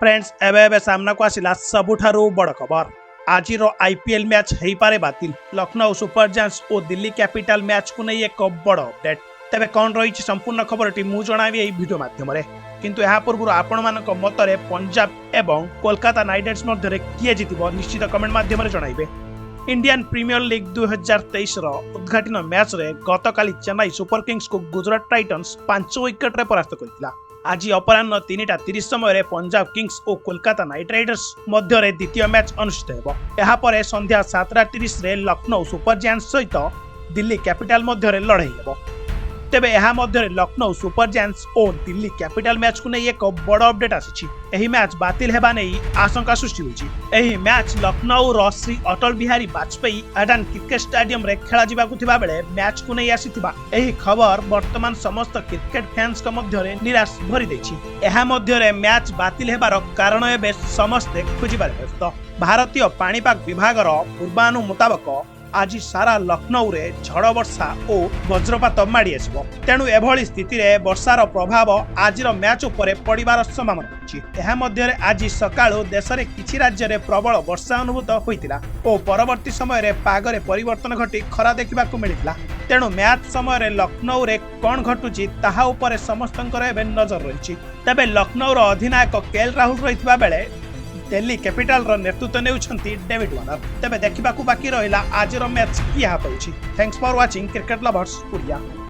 Friends, ଏବେ ଏବେ ସାମ୍ନାକୁ ଆସିଲା ସବୁଠାରୁ ବଡ଼ ଖବର। ଆଜିର ଆଇପିଏଲ୍ ମ୍ୟାଚ୍ ହେଇପାରେ ବାତିଲ। ଲକ୍ଷ୍ନୌ ସୁପର ଜାୟାଣ୍ଟସ୍ ଓ ଦିଲ୍ଲୀ କ୍ୟାପିଟାଲ ମ୍ୟାଚ୍କୁ ନେଇ ଏକ ବଡ଼ ଅପଡେଟ୍। ତେବେ କ'ଣ ରହିଛି ସମ୍ପୂର୍ଣ୍ଣ ଖବରଟି, ମୁଁ ଜଣାଇବି ଏହି ଭିଡ଼ିଓ ମାଧ୍ୟମରେ। କିନ୍ତୁ ଏହା ପୂର୍ବରୁ ଆପଣମାନଙ୍କ ମତରେ ପଞ୍ଜାବ ଏବଂ କୋଲକାତା ନାଇଟ୍ ରାଇଡର୍ସ ମଧ୍ୟରେ କିଏ ଜିତିବ, ନିଶ୍ଚିତ କମେଣ୍ଟ ମାଧ୍ୟମରେ ଜଣାଇବେ। ଇଣ୍ଡିଆନ୍ ପ୍ରିମିୟର ଲିଗ୍ 2023ର ଉଦ୍ଘାଟନ ମ୍ୟାଚ୍ରେ ଗତକାଲି ଚେନ୍ନାଇ ସୁପର କିଙ୍ଗସକୁ ଗୁଜରାଟ ଟାଇଟନ୍ସ 5 ୱିକେଟରେ ପରାସ୍ତ କରିଥିଲା। ଆଜି ଅପରାହ୍ନ 3:30 ସମୟରେ ପଞ୍ଜାବ କିଙ୍ଗସ ଓ କୋଲକାତା ନାଇଟ୍ ରାଇଡର୍ସ ମଧ୍ୟରେ ଦ୍ୱିତୀୟ ମ୍ୟାଚ୍ ଅନୁଷ୍ଠିତ ହେବ। ଏହାପରେ ସନ୍ଧ୍ୟା 7:30ରେ ଲକ୍ଷ୍ନୌ ସୁପର ଜାୟାଣ୍ଟସ୍ ସହିତ ଦିଲ୍ଲୀ କ୍ୟାପିଟାଲ ମଧ୍ୟରେ ଲଢ଼େଇ ହେବ। ତେବେ ଏହା ମଧ୍ୟରେ ଲକ୍ଷ୍ନୌ ସୁପର ଜାୟାଣ୍ଟସ୍ ଓ ଦିଲ୍ଲୀ କ୍ୟାପିଟାଲ ମ୍ୟାଚ୍କୁ ନେଇ ଏକ ବଡ଼ ଅପଡେଟ୍ ଆସିଛି। ଏହି ମ୍ୟାଚ୍ ବାତିଲ ହେବା ନେଇ ଆଶଙ୍କା ସୃଷ୍ଟି ହୋଇଛି। ଏହି ମ୍ୟାଚ୍ ଲକ୍ଷ୍ନୌର ଶ୍ରୀ ଅଟଳ ବିହାରୀ ବାଜପେୟୀ ଆଡାନି କ୍ରିକେଟ ଷ୍ଟାଡିୟମରେ ଖେଳାଯିବାକୁ ଥିବା ବେଳେ ମ୍ୟାଚ୍କୁ ନେଇ ଆସିଥିବା ଏହି ଖବର ବର୍ତ୍ତମାନ ସମସ୍ତ କ୍ରିକେଟ ଫ୍ୟାନ୍ସଙ୍କ ମଧ୍ୟରେ ନିରାଶ ଭରି ଦେଇଛି। ଏହା ମଧ୍ୟରେ ମ୍ୟାଚ୍ ବାତିଲ ହେବାର କାରଣ ଏବେ ସମସ୍ତେ ଖୋଜିବାରେ ବ୍ୟସ୍ତ। ଭାରତୀୟ ପାଣିପାଗ ବିଭାଗର ପୂର୍ବାନୁମାନ ମୁତାବକ ଆଜି ସାରା ଲକ୍ଷ୍ନୌରେ ଝଡ଼ ବର୍ଷା ଓ ବଜ୍ରପାତ ମାଡ଼ି ଆସିବ। ତେଣୁ ଏଭଳି ସ୍ଥିତିରେ ବର୍ଷାର ପ୍ରଭାବ ଆଜିର ମ୍ୟାଚ୍ ଉପରେ ପଡ଼ିବାର ସମ୍ଭାବନା ଅଛି। ଏହା ମଧ୍ୟରେ ଆଜି ସକାଳୁ ଦେଶରେ କିଛି ରାଜ୍ୟରେ ପ୍ରବଳ ବର୍ଷା ଅନୁଭୂତ ହୋଇଥିଲା ଓ ପରବର୍ତ୍ତୀ ସମୟରେ ପାଗରେ ପରିବର୍ତ୍ତନ ଘଟି ଖରା ଦେଖିବାକୁ ମିଳିଥିଲା। ତେଣୁ ମ୍ୟାଚ୍ ସମୟରେ ଲକ୍ଷ୍ନୌରେ କ'ଣ ଘଟୁଛି, ତାହା ଉପରେ ସମସ୍ତଙ୍କର ଏବେ ନଜର ରହିଛି। ତେବେ ଲକ୍ଷ୍ନୌର ଅଧିନାୟକ କେଏଲ ରାହୁଲ ରହିଥିବା ବେଳେ ଦିଲ୍ଲୀ କ୍ୟାପିଟାଲର ନେତୃତ୍ୱ ନେଉଛନ୍ତି ଡେଭିଡ୍ ୱାର୍ନର। ତେବେ ଦେଖିବାକୁ ବାକି ରହିଲା ଆଜିର ମ୍ୟାଚ୍ କିଏ ହାତଉଛି। Thanks for watching Cricket Lovers Odia.